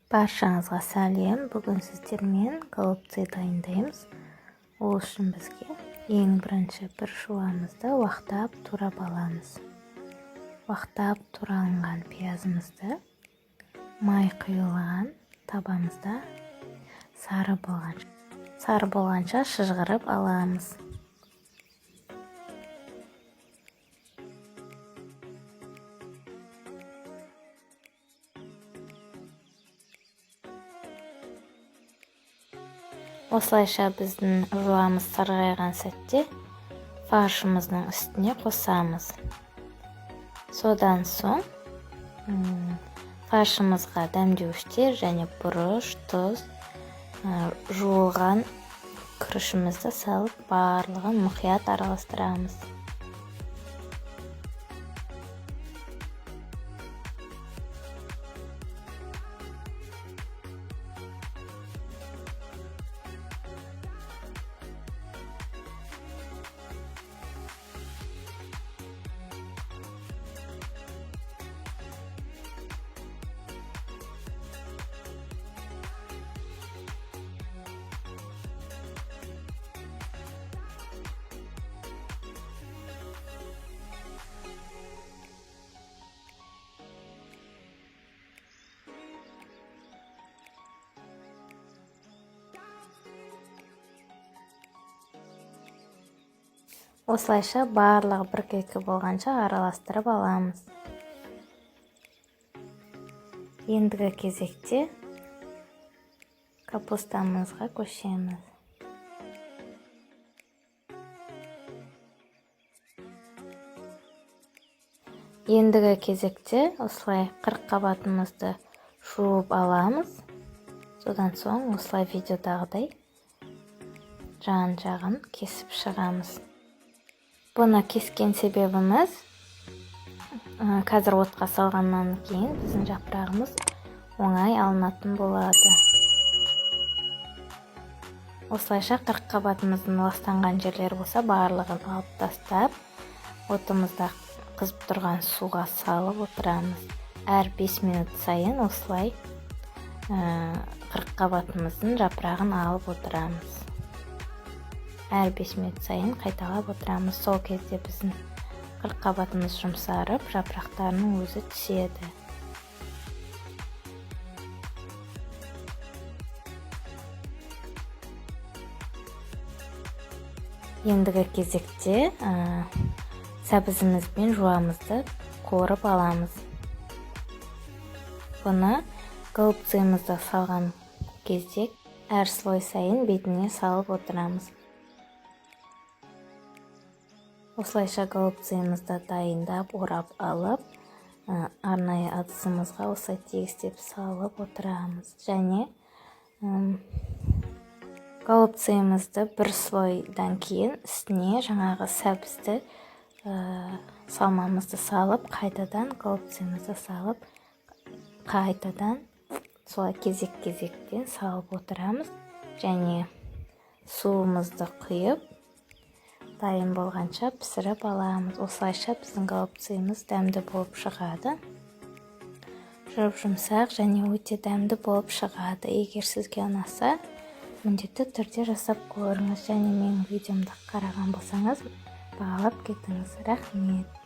Баршаңызға сәлем! Бүгін сіздермен голубцы дайындаймыз. Ол үшін бізге ең бірінші бір жуамызды уақтап турап аламыз. Уақтап туралынған пиязымызды май құйылған табамызда сары болғанша шыжғырып аламыз. Осылайша біздің жуамыз сарғайған сәтте фаршымыздың үстіне қосамыз. Содан соң фаршымызға дәмдеуіштер және бұрыш, тұз, жуылған күрішімізді салып, барлығын мұқият араластырамыз. Осылайша барлығы біркелкі болғанша араластырып аламыз. Ендігі кезекте капустамызға көшеміз. Ендігі кезекте осылай қырыққабатымызды жуып аламыз. Содан соң осылай видеодағыдай жан-жағын кесіп шығамыз. Бұны кескен себебіміз, қазір отқа салғаннан кейін біздің жапырағымыз оңай алынатын болады. Осылайша қырыққабатымыздың ластанған жерлері болса, барлығын алып тастап, отымызда қызып тұрған суға салып отырамыз. Әр 5 минут сайын осылай қырыққабатымыздың жапырағын алып отырамыз. Әр 5 минут сайын қайталап отырамыз. Сол кезде біздің қырыққабатымыз жұмсарып, жапырақтарының өзі түседі. Ендігі кезекте сәбізіміз бен жуамызды қуырып аламыз. Бұны голубцымызды салған кезде әр слой сайын бетіне салып отырамыз. Осылайша голубцымызды дайындап, орап алып, арнайы ыдысымызға осылай тегістеп салып отырамыз. Және голубцымызды бір слойдан кейін үстіне жаңағы сәбізді, салмамызды салып, қайтадан голубцымызды салып, қайтадан солай кезек-кезектен салып отырамыз. Және суымызды құйып, дайын болғанша пісіріп аламыз. Осылайша біздің голубцымыз дәмді болып шығады. Жұп-жұмсақ және өте дәмді болып шығады. Егер сізге ұнаса, міндетті түрде жасап көріңіз. Және менің видеомды қараған болсаңыз, бағалап кетіңіз. Рахмет.